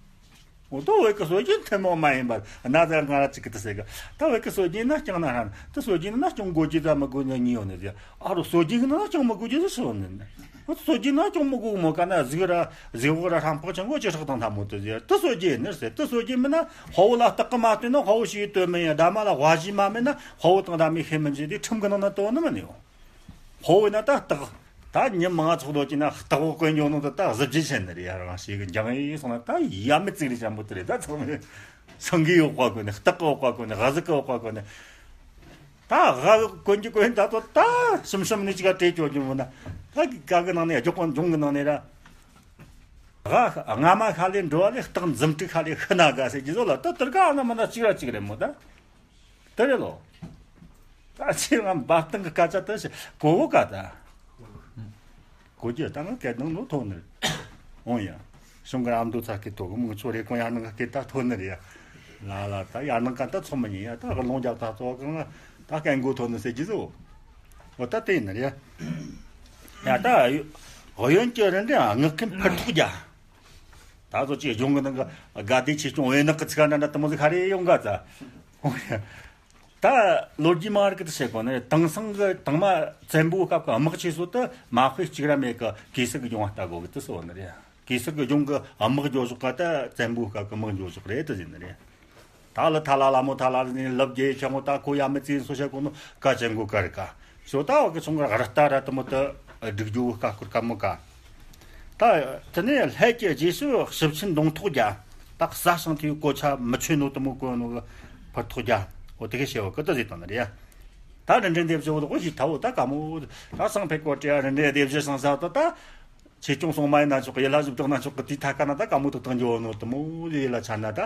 འོ་ད་བོད་ཀྱི་སྲོལ་རྒྱུན་ཐུན་མོང་མ་ཡིན་པ་ན་ད་ང་ར་ཅིག་གི་དུ་ཟེར་གི། ད་བོད་ཀྱི་སྲོལ་རྒྱུན་ན་སྐྱོང་ན་ཧྲ་ད་སྲོལ་རྒྱུན་ན་སྐྱོང་དགོས་ཀྱི་ད་མི་དགོས་ཉན་ཉི་ཡོད་ནི་ཟེར། ཨ་རོ་སྲོལ་རྒྱུན་ན་སྐྱོང་མི་དགོས་ཀྱི་ཟེར་ཞིག་ཡོད་ནི། འོ་སྲོལ་རྒྱུན་ན་སྐྱོང་མི་དགོས་མོ་ག་ན་གཟིག་ར་གཟིག་བོ་ར་ཧྲམ་ལྤགས་ཅང་གོ་ཅི་ཧྲག་དང་ཐ་མོ་དུ་ཟེར་དུ་སྲོལ་རྒྱུན་ནི་ཟེར། དུ་སྲོལ་རྒྱུན་མིན་ན་དཔའ་བོ་ལ་སྟག་གི་མ་སྟོན་ན་དཔའ་བོ་ཞིག་སྟོན་མི་ཡིན། ཟླ་མ་ལ་དཔའ་ཞིག་མ་མིན་ན་དཔའ་བོ་དང་ཟླ་མའི་ཤེས་མི་འཇིག་དེ་ཁྲིམས་གི་ནང་ན་དོ་ནི་མི་ནི་ཡོད། དཔའ་བོ་ཡིན་ན་ད་སྟག་ད་ཉི་མ་ང་ཚོགས་ལོ་ཀྱི་ན་སྟག་བོ་དཀོན་མཆོག་ནང་དུ་ད་གཟི་བརྗིད་ཆེ་ནི་རེད་ཡ། རང་ཞིག་གི་འགྱང་ཡིག་སོང་ན་ད་ཡ་མི་ཙིག་རེ་ཅན་པོ་དེ་རེད། ད་ཚང་མས་སེང་གེའི་འོག་པ་གོན་ནས་སྟག་གི་འོག་པ་གོན་ནས་གཟིག་གི་འོག་པ་གོན་ནས་ད་ག་གོན་གྱི་གོན་ད་ཚོ་ད་ཤུམ་ཤུམ་ནི་ཅིག་ག་སྤྲད་ཆོག་གྱི་མོ་ན་ད་ག་གི་ནང་ནས་རྒྱུག་གོན་འབྱུང་གི་ནང་ནས་ར། ཨ། རྔ་མ་ཤ་ལས་འགྲོ་བ་ལས་སྟག་འཛུམ་དྲུག་ཤ་ལས་ཤི་ན་དགའ་ཟེར་གྱི་བཟོ་ལ། ད་དེར་ག་ཨ་ན་མ་ན་གཅིག་ར་གཅིག་རེད་མོ་ད། དེ་རེད་ལོ། ད་ཁྱེད་ང་འབབ་སྟངས་གི་སྐད་ཆ་དེ་ཞིག་གོ་བོ་ག་ད། གོ་རྒྱུ་ད་ང་སྐད་ནང་ལོ་ཐོན་ནི་རེད། འོང་ཡ། གཞུང་གི་ཨ་མདོ་ཚ་སྐད་ཐོག་གི་མང་ཚོ་རེ་གོང་ཡར་ནང་གི་སྐད་ད་ཐོན་ནི་རེད་ཡ། ལ་ལ་ད་ཡར་ནང་ག་ད་ཚོ་མི་ཉན་ཡ། ད་གི་ལོང་རྒྱབ་ད་ཚོ་གི་ང་ད་སྐད་མགོ་ཐོན་ནི་ཟེར་གྱི་བཟོ། འོ་ད་དེ་ཡིན་ནི་རེད་ཡ། ད་གཡོན་གྱི་རིན་འདྲེན་ངག་མཁན་ཕུར་ཐོགས་རྒྱ། ད་ཚོ་ཅིག་གཞུང་གི་ནང་གི་དགའ་བདེ་ཆེ་ཆུང་འོད་ནག་གི་ཚིག་འདྲ་འདྲ་དེ་མོ་ཟིག་ཧ་རེ་ཡོང་ག་ཙ། ད་ལོ་རྒྱུས་མང་རིགས་དེ་བཤད་གོ་ནི་རེད། དེང་སང་གི་དང་མ་བཙན་པོའི་སྐབས་ཀྱི་དམག་ཆེ་ཤོས་དེ་མ་དཔེ་གཅིག་ར་མེད་གི་གེ་སར་གི་སྒྲུང་བ་ལྟ་དགོས་གི་དེ་ཟེར་བ་ནི་རེད། གེ་སར་གི་སྒྲུང་གི་དམག་རྒྱོ་ཞོག་ག་ད་བཙན་པོའི་སྐབས་ཀྱི་དམག་རྒྱོ་ཞོག་རེད་དེ་ཟེར་ནི་རེད། ད་ལ་ཐ་ལ་ལ་མོ་ཐ་ལ་ནི་ལབ་རྒྱས་ཆང་མོ་ད་ཁོ་ཡ་མི་ཙིན་སོ་བཤད་གོ་ནོ་ཀ་ཅན་གོ་ཀ་རི་ཀ་ཞོ་ད་བ་གི་ཚོང་གི་ར་ལྟ་ར་དེ་མོ་ད་སྒྲིག་རྒྱུ་བོ་ཀ་ཀུར་ཀ་མོ་ཀ། ད་དེ་ནས་ལྷས་ཀྱི་རྗེས་སུ་ཞིབ་ཆེན་གདོང་ཐོག་རྒྱ། ད་གསལ་ཞིང་ཐོས་གོ་ཆ་མི་ཆོད་ནོ་དེ་མོ་གོ་ནོ་གི་ཕུར་ཐོགས་རྒྱ། འོ་དེ་གི་ཤེས་བ་ཀི་ད་ཟེར་དང་ནི་རེད། ད་རིན་འདྲེན་དེ་བཞི་བོ་ལོག་ཞིག་ཐ་བོ་ད་ཀ་མོ་ད་སང་ཕེ་ཀོ་ཏྲེ་རིན་འདྲེན་དེ་བཞི་སང་ས་ད་ད་ཆེ་ཆུང་སོང་མ་ཡིན་ན་ཆོག་གི་ཡི་ལ་བཞི་བདག་ན་ཆོག་གི་དེ་ཐ་ཀ་ན་ད་ཀ་མོ་དག་དང་འགྱོ་ནོ་དེ་མོ་ཡི་ལ་ཆ་ན་ད།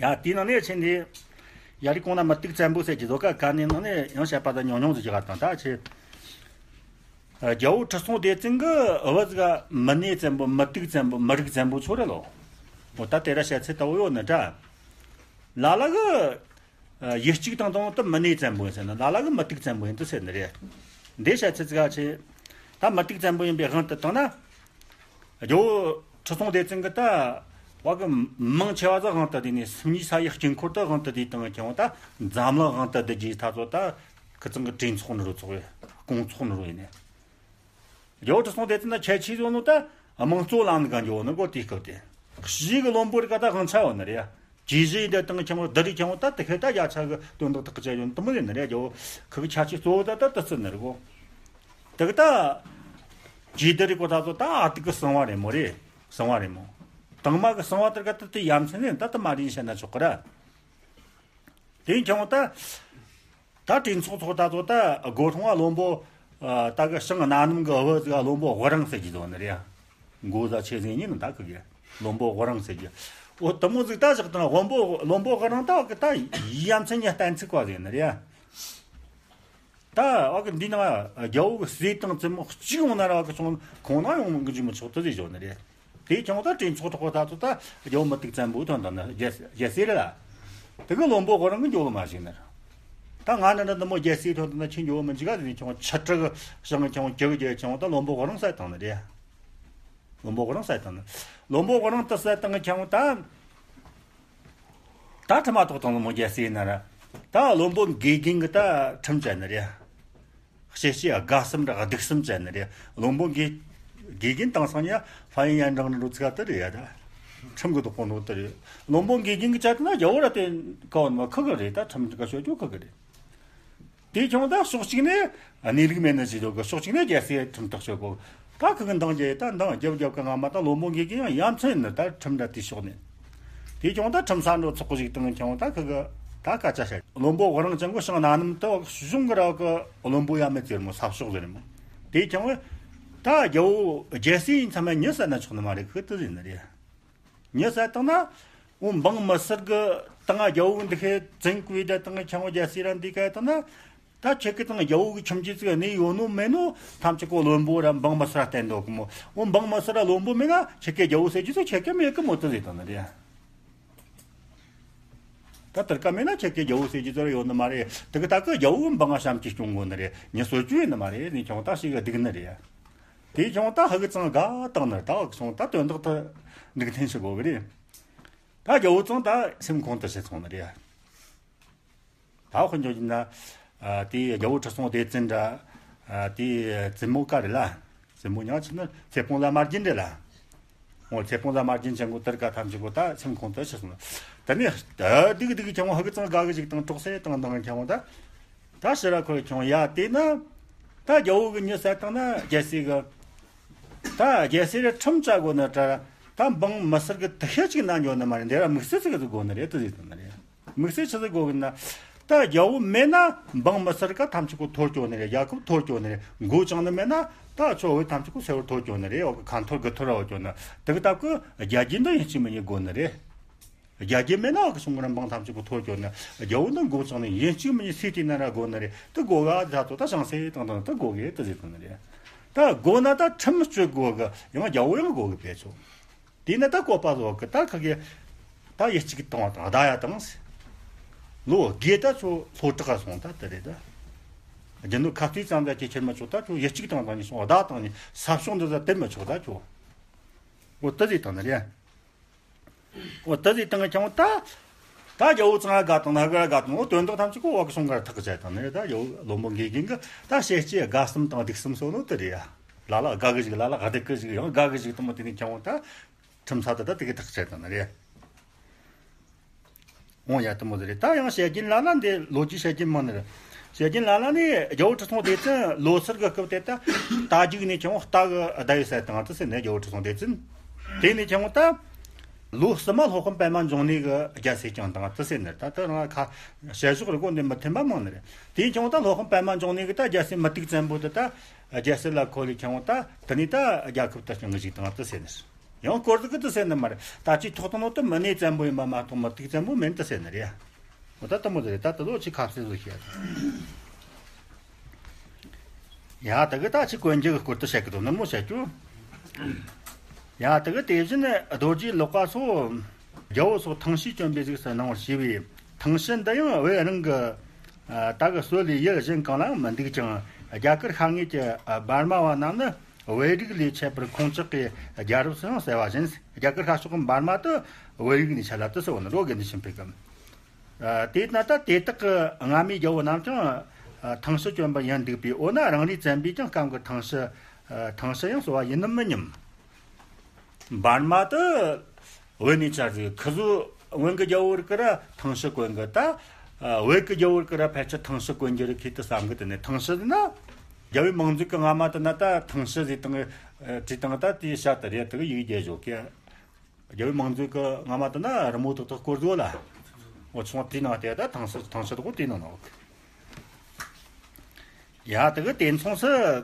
ཡ་དེའི་ནང་ནས་ཆེ་འདི། ཡ་རིག་གོང་ན་མུ་ཏིག་བཙན་པོ་ཟེར་གྱི་བཟོ་ཀ་ཀ་ནས་ནང་ནས་ཡང་བཤད་པ་དང་ཉུང་ཉུང་ཟིག་གི་ག་དང་ད་ཆེ། རྒྱལ་བོ་ཁྲི་སྲོང་ལྡེ་བཙན་གི་བུ་ཟིག་མུ་ནེ་བཙན་པོ་མུ་ཏིག་བཙན་པོ་མུ་རིག་བཙན་པོ་ཚོ་རེད་ལོ། འོ་ད་དེ་ར་བཤད་ཚེ་ལྟ་བུ་ཡོད་ནི་འདྲ། ལ་ལ་གི། ཡུལ་གཅིག་དང་དང་དུ་མུ་ནེ་བཙན་པོ་ཟེར་ན་ལ་ལ་གི་མུ་ཏིག་བཙན་པོ་ཡིན་དུ་ཟེར་ནི་རེད། འདི་བཤད་ཚེ་ཟིག་ག་ཆེ། ད་མུ་ཏིག་བཙན་པོ་ཡིན་པའི་དབང་དུ་བཏང་ན། རྒྱལ་བོ་ཁྲི་སྲོང་ལྡེ་བཙན་གྱི་ད་བ་གི་མང་ཆེ་བ་ཟིག་དབང་དུ་བསྡུས་ནས་སུམ་གཉིས་ས་ཡི་དཀྱིལ་འཁོར་དུ་དབང་དུ་བསྡུས་བཏང་ཀྱང་ད་འཛམ་གླིང་དབང་དུ་བསྡུ་རྒྱུའི་ཐ་ཚོ་ད་ཁི་ཚང་གི་གྲོས་ཚོགས་ནི་རུ་ཚོགས་རེད། སྐོང་ཚོགས་ནི་རུ་ཡིན་ནས། རྒྱལ་བོ་ཁྲི་སྲོང་ལྡེ་བཙན་ན་ཁྱད་ཆོས་བཟོ་ནོ་ད་དམངས་གཙོ་ལམ་ནི་གང་འགྱོ་ནི་གོ་དེའི་སྐབས་དེ། གཞིས་གི་བློན་པོ་རིགས་ཀ་ད་དབང་ཆ་ཡོད་ནི་རེད། ཇི་ཟེར་འདི་དང་ཁྱེད་མོ་བསྡུ་རིགས་ཁྱེད་མོ་ད་དེ་ཁེ་ད་རྒྱ་ཆ་གི་དོན་དག་ཐག་གི་ཆ་ཡོད་དུ་མི་ཟེར་ནི་རེད། རྒྱལ་བོ་ཁི་གི་ཆ་ཆེ་གཙོ་བོ་ད་ད་ད་ཚུད་ནི་རེད་གོ། དེ་གི་ད། ཇི་བསྡུ་རིགས་གོ་ད་ཚོ་ད་ཨ་ཏི་གི་གསང་བ་རེད་མོ་རེད། གསང་བ་རེད་མོ། དང་མ་གི་གསང་བ་དེར་ག་ད་དེ་ཡ་མཚན་ནི་ད་ད་མ་རིན་བཤད་ན་ཆོག་གི་ར། དེ་ཁྱེད་མོ་ད། ད་གྲོས་ཚོགས་ཚོགས་ད་ཚོ་ད་སྒོ་སྲུང་བ་བློན་པོ། ད་གི་ཤིང་གནའ་ནམ་གི་བུ་ཟིག་བློན་པོ་དབུ་རང་ཟེར་གྱི་འདུག་ནི་རེད། མགོ་ཟ་ཆེ་ཟིག་ཡིན་ད་གི་གི། བློན་པོ་དབུ་རང་ཟེར་གྱི། འོ་དེ་མོ་ཟིག་ད་བཞག་དང་བློན་པོ་བློན་པོ་དབུ་རང་ད་གི་ད་ཡ་མཚན་ཉི་གཏན་ཚིགས་པ་ཟིག་ནི་རེད། ད་བ་གི་འདི་ན་རྒྱལ་བོ་གི་སྲས་དང་བཙུན་མོ་གཅིག་ཡོང་ན་ར་བ་གི་ཚོང་ཁོང་ན་ཡོང་གི་འཇུག་མི་ཆོག་ཏུ་ཟིག་བཞོ་ནི་རེད། དེ་ཀྱང་ད་གྲོས་ཚོགས་ཐོག་ད་ཚོ་ད་རྒྱལ་བོ་མུ་ཏིག་བཙན་པོའི་དོན་དང་ནི་རྒྱལ་རྒྱལ་སྲས་རེད་ལ། དེ་གི་བློན་པོ་དབུ་རང་གི་འགྱོ་ལོ་མ་ཞིག་ནི། ད་ང་འདྲ་འདྲ་འདི་མོ་རྒྱལ་སྲས་དོན་དུ་ན་ཁྱེད་འགྱོ་མི་འཇིག་ག་ཟིན་ཀྱང་ཆུ་དྲི་གི་ཞང་ཀྱང་གྱི་གི་རྒྱལ་ཀྱང་ད་བློན་པོ་དབུ་རང་ས་དང་ནི་རེད། བློན་པོ་དབུ་རང་ས་དང་ནི། བློན་པོ་དབུ་རང་དུ་ས་དང་ཀྱང་ད། ད་ཁྲིམས་མ་ཐོག་དང་བློན་པོ་རྒྱལ་སྲས་ཡིན་ན་ར། ད་བློན་པོ་འགས་རྒན་གི་ད་ཁྲིམས་བཅད་ནི་རེད། ཤེས་བྱའི་དགའ་བསམ་ར་སྡུག་བསམ་བཅད་ནི་རེད། བློན་པོ་འགས་རྒན་དེང་སང་ཉ་ཧྥ་ཡིན་ཡན་འབྲང་ནི་རུ་ཚིག་དེ་རེད་ཡ་ད། ཁྲིམས་གི་དོག་པོ་ནོ་དེ་རེད། བློན་པོ་འགས་རྒན་གི་བཅད་དེ་ན་རྒྱལ་བོ་ར་དེ་ཀ་བོ་ནི་མ་ཁུ་གི་རེད། ད་ཁྲིམས་གི་ཤོད་རྒྱུ་ཁུ་གི་རེད། དེ་ཀྱང་ད་ཕྱོགས་གཅིག་ནས་གནས་ལུགས་མེད་ནི་ཞིག་འདུག་གི། ཕྱོགས་གཅིག་ནས་རྒྱལ་སྲས་ཁྲིམས་ཐག་གཅོད་དགོས། ད་ཁུ་གི་འདང་རྒྱབ་ད་འདང་རྒྱབ་རྒྱབ་གི་ང་མ་ད་བློན་པོ་འགས་རྒན་ཡང་ཡ་མཚན་ནི་ད་ཁྲིམས་འདྲ་དེ་ཕྱོགས་ནས། དེ་ཀྱང་ད་ཁྲིམས་ས་འགྲོ་ཚོགས་གི་ཞིག་དང་ཀྱང་ད་ཁུ་གི་ད་སྐད་ཆ་བཤད། བློན་པོ་དབུ་རང་ཅན་གོ་ཤིང་གནའ་ནམ་ད་གཞུང་གི་ར་གི་བློན་པོ་ཡ་མེད་ཟེར་མོ་ས་ཕྱོགས་ཟེར་མོ། དེ་ཀྱང་ད་རྒྱལ་བོ་རྒྱལ་སྲས་ཡིན་ཚང་མ་མྱི་ཟེར་ན་ཆོག་ནི་མ་རེད། ཁུ་དེ་ཟེར་ནི་རེད། མྱི་ཟེར་བཏང་ན། འོ་འབངས་མི་སེར་གི་དང་རྒྱལ་བོ་འདི་ཁའི་བཙུན་བཀོད་དེ་དང་ཁྱང་བོ་རྒྱལ་སྲས་ར་འདི་ག་དང་ན། ད་ཁྱེད་ཀྱི་དང་རྒྱལ་བོ་གི་ཁྱིམ་རྒྱུད་ཚིག་གནས་ཡོད་ནོ་མེད་ནོ་ཐམས་ཅད་ཀོ་བློན་པོ་ར་འབངས་མི་སེར་བསྟན་འདུག་གི་མོ། འོ་འབངས་མི་སེར་ར་བློན་པོ་མེད་ན་ཁྱེད་ཀྱི་རྒྱལ་བོ་ཟེར་རྒྱུ་ཚོ་ཁྱེད་ཀྱི་མེད་གི་མོ་དུ་ཟེར་དང་ན་རེད། ད་དེར་ཀ་མེད་ན་ཁྱེད་ཀྱི་རྒྱལ་བོ་ཟེར་རྒྱུ་ཚོ་ར་ཡོད་ནི་མ་རེད། དེ་གི་ད་གི་རྒྱལ་བོ་གི་འབངས་ང་བྱམས་ཀྱིས་སྐྱོང་དགོ་ནི་རེད། མྱི་གསོད་རྒྱུ་ཡིན་ནི་མ་རེད་ནི་ཁྱོང་ད་ཞིག་གི་སྡིག་ནི་རེད། དེ་ཁྱོང་ད་ཧ་གི་ཚང་དགའ་བཏང་ནི་ད་ཁྱོང་ད་དོན་དག་ཏུ་འགྲིག་མཐུན་ཞིག་དགོ་གི་རེད། ད་རྒྱལ་བོ་ཚང་ད་སེམས་ཁོང་དུ་ཆུད་སོང་ནི་རེད། ད་དཔེ་འཇོག་རྒྱུ་ན། ཨ། དེའི་རྒྱལ་བོ་ཁྲི་སྲོང་ལྡེ་བཙན་འདྲ། ཨ། དེའི་བཙུན་མོ་ག་རེ་ལ། བཙུན་མོ་ཉག་ཆེ་ན་ཚེ་སྤོང་ལ་དམར་རྒྱན་འདྲ་ལ། འོ་ཚེ་སྤོང་ལ་དམར་རྒྱན་ཅན་གོ་དེར་ཀ་ཐམས་ཅད་གོ་ད་སེམས་ཁོང་དུ་ཆུད་སོང་། དེ་ནས་ད་སྡིག་སྡིག་ཁྱེད་མོ་ཧ་གི་ཚང་དགའ་གི་ཞིག་དང་གྲོགས་སེ་དང་དང་ཁྱེད་མོ་ད། ད་ཕྱིར་ར་ཁོ་ཁྱོང་ཡ་དེ་ན། ད་རྒྱལ་བོ་གི་མྱི་བསད་བཏང་ན་རྒྱལ་སྲས་གི། ད་རྒྱལ་སྲས་ར་ཁྲིམས་བཅའ་དགོས་ན་ད། ད་འབངས་མི་སེར་གི་དུ་ཤེས་ཅིག་ན་འགྱོ་ནི་མ་རེད། འདི་ར་དམིགས་བསལ་ཟིག་ཟིག་དགོས་ནི་རེད་དུ་ཟིག་དང་ནི་རེད། དམིགས་བསལ་ཆི་ཟིག་དགོས་གི་ན། ད་རྒྱལ་པོ་མེད་ན་འབངས་མི་སེར་ག་ཐམས་ཅད་ཀོ་འཐོར་སྐྱོ་ནི་རེད། རྒྱལ་ཁབ་འཐོར་སྐྱོ་ནི་རེད། མགོ་བཅིངས་ནི་མེད་ན་ད་ཆོ་བོད་ཐམས་ཅད་ཀོ་སེར་བོར་འཐོར་སྐྱོ་ནི་རེད། འོ་གི་ཁ་འཐོར་དགུ་འཐོར་ར་འོ་སྐྱོ་ནི། དེ་གི་སྟབས་གི་རྒྱལ་རྒྱུད་འདི་ཡིན་གཅིག་མིན་གཉིས་དགོས་ནི་རེད། རྒྱལ་རྒྱུད་མེད་ན་འོ་གི་གཞུང་གི་རིམ་འབངས་ཐམས་ཅད་ཀོ་འཐོར་སྐྱོ་ནི། རྒྱལ་པོ་འདི་མགོ་བཅིངས་ནི་ཡིན་གཅིག་མིན་གཉིས་སུས་བལྟས་ན་ར་དགོས་ནི་རེད། དེ་དགོས་ག་ད་ཚོ་ད་བྱང་སེ་དང་དང་དེ་དགོས་གི་དེ་ཟེར་དང་ནི་རེད། ད་དགོས་ན་ད་ཁྲིམས་གཅོད་དགོས་གི། ཡང་རྒྱལ་པོ་ཡང་དགོས་གི་བེད་ཆོག་དེས་ན་ད་བཀོད་པ་བཟོ་གི་ད་ཁ་གི་ད་ཡིད་གཅིག་བཏང་བ་དང་བདའ་ཡ་དང་། ལོ་དགུ་ད་ཚོ་ལྷོ་བྲག་ག་སོང་ད་དེ་རེད་ད། རྒྱུ་ནོར་ཁ་རྩིས་ཙམ་ད་ཁྱེད་ཁྱེར་མི་ཆོག་ད་ཁྱོད་ཡིད་གཅིག་བཏང་བཏང་ནས་སོང་བདའ་བཏང་ནས་ས་ཕྱོགས་འདི་ད་དེ་མི་ཆོག་ད་ཁྱོད། འོ་ད་ཟིག་བཏང་ནི་རེད། འོ་ད་ཟིག་བཏང་གི་ཁྱོད་ད། ད་རྒྱལ་པོ་ཚང་ང་དགའ་བཏང་ན་ཧ་ག་དགའ་བཏང་། འོ་དོན་དག་ཐམས་ཅད་ཀོ་བ་གི་སོང་གར་ཐག་གི་བཅད་བཏང་ནི་རེད། ད་རྒྱལ་པོ་བློན་པོ་འགས་རྒན་གི་ད་བཤད་ཀྱི་དགའ་བསམ་དང་སྡུག་བསམ་སོ་ནོ་དེ་རེད་ཡ། ལ་ལ་དགའ་གི་ཞིག་ལ་ལ་སྡུག་གི་ཞིག་ཡང་དགའ་གི་ཞིག་དུ་མོ་དེ་ནས་ཀྱང་འོང་ད། ཁྲིམས་ས་དུ་ད་དེ་གི་ཐག་བཅད་དང་ནི་རེད། འོང་ཡ་དུ་མོ་དེ་རེད། ད་ཡང་བཤད་རྒྱུན་ལ་ལ་འདི་ལོ་རྒྱུས་བཤད་རྒྱུན་མང་ནི་རེད། བཤད་རྒྱུན་ལ་ལ་ནི་རྒྱལ་པོ་ཁྲི་སྲོང་ལྡེ་བཙན་ལོ་སར་གི་སྐབས་དེ་ད་རྟ་རྒྱུག་ནས་ཀྱང་རྟ་གི་ཟླ་ཡི་ཟེར་དང་དུ་ཟེར་ནས་རྒྱལ་པོ་ཁྲི་སྲོང་ལྡེ་བཙན། དེ་ནས་ཀྱང་ད། ལོ་གསུམ་མ་སློབ་དཔོན་པདྨ་འབྱུང་གནས་ཀྱི་རྒྱལ་སྲས་བསྐྱངས་དང་དུ་ཟེར་ནི་རེད། ད་དུ་རང་ཁ་བཤད་ཕྱོགས་རི་གོ་འདི་མི་མཐུན་པ་མང་ནི་རེད། དེ་ཀྱང་ད་སློབ་དཔོན་པདྨ་འབྱུང་གནས་ཀྱི་ད་རྒྱལ་སྲས་མུ་ཏིག་བཙན་པོ་དེ་ད་རྒྱལ་སྲས་ལ་ཁོ་ལས་ཀྱང་ད་དེ་ནས་ད་རྒྱལ་ཁབ་ད་སྐྱོང་གི་ཞིག་དང་དུ་ཟེར་ནི་རེད། ཡང་སྐོར་ཟིག་གི་དུ་ཟེར་ནི་མ་རེད། ད་ཅི་ཐོག་ཏུ་ནོ་དུ་མི་ནས་བཙན་པོ་ཡིན་པ་མ་གཏོགས་མུ་ཏིག་བཙན་པོ་མིན་དུ་ཟེར་ནི་རེད། འོ་ད་དུ་མོ་ཟེར་རེད། ད་དུ་ལོ་ཅི་ཁ་བཤད་ཟིག་བཤད། ཡ་ད་གི་ད་ཅི་གོན་རྒྱུ་གི་སྐོར་དུ་བཤད་གི་དོ་ནི་མོ་བཤད་རྒྱུ། ཡ་ད་གི་དེ་བཞིན་རྡོ་རྗེ་ལག་པ་སོགས་རྒྱལ་པོ་སོགས་ཐང་ཤེས་བཅོམ་པའི་གཟུགས་སུ་སྣང་བར་བྱས་པས། ཐང་ཤེས་འདི་ཡང་བོད་རང་གི་ད་གི་སྲོལ་ལས་ཡུལ་གཞན་གང་ལའང་མི་འདུག་ཅིང་། རྒྱ་གར་ཤར་ངོས་ཀྱི་འབར་མ་བ་རྣམས་ནི། བོད་རིགས་ལས་ཁྱད་པར་ཁོང་ཅག་གི་རྒྱལ་རབས་སུ་ཡང་གསལ་བ་བཞིན། རྒྱ་གར་ཤར་ཕྱོགས་ཀྱི་འབར་མ་དུ་བོད་རིགས་ནས་ཆད་ལ་དུ་སོ་ནི་རོ་དགེ་འདུན་ཆོས་འཕེལ་གི། དེས་ན་ད་དེ་དག་གི་སྔ་མའི་རྒྱལ་པོ་རྣམས་ཀྱང་ཐང་ཤེས་བཅོམ་པ་ཡིན་འདུག་པས། འོ་ན་རང་རེའི་བཙན་པོས་ཀྱང་སྐབས་ཀྱི་ཐང་ཤེས་ཐང་ཤེས་ཡང་གསོ་བ་ཡིན་ནམ་མི་སྙམ། འབར་མ་དུ་བོད་ནས་ཆ་ཟིག་ཁི་ཟོ་སྔོན་གྱི་རྒྱལ་པོ་རིགས་ཀྱི་ར་ཐང་ཤེས་གོན་གི་ད། བོད་ཀྱི་རྒྱལ་པོ་རིགས་ཀྱི་ར་ཕལ་ཆེར་ཐང་ཤེས་གོན་རྒྱུ་རིགས་ཁྱེད་དུ་བསམ་གི། དེ་ནས་ཐང་ཤེས་ཟེར་ན། རྒྱལ་པོའི་མང་གཙོའི་གི་སྔ་མ་དུ་ན་ད་ཐང་ཤེས་ཟེར་དང་བྲིས་དང་ད་དེའི་ཤ་དུ་རེད་དུ་ཡིག་རྒྱས་བཞོ་གི། རྒྱལ་པོའི་མང་གཙོའི་གི་སྔ་མ་དུ་ན་རི་མོ་ཏག་ཏག་སྐོར་བཟོ་ལ། འོ་ཆུང་དེའི་ནང་དེ་ད་ཐང་ཤེས་ཐང་ཤེས་དགོ་དེའི་ནང་ནོག་ཡ་དེ་གི་དེ་མཚུངས་སུ།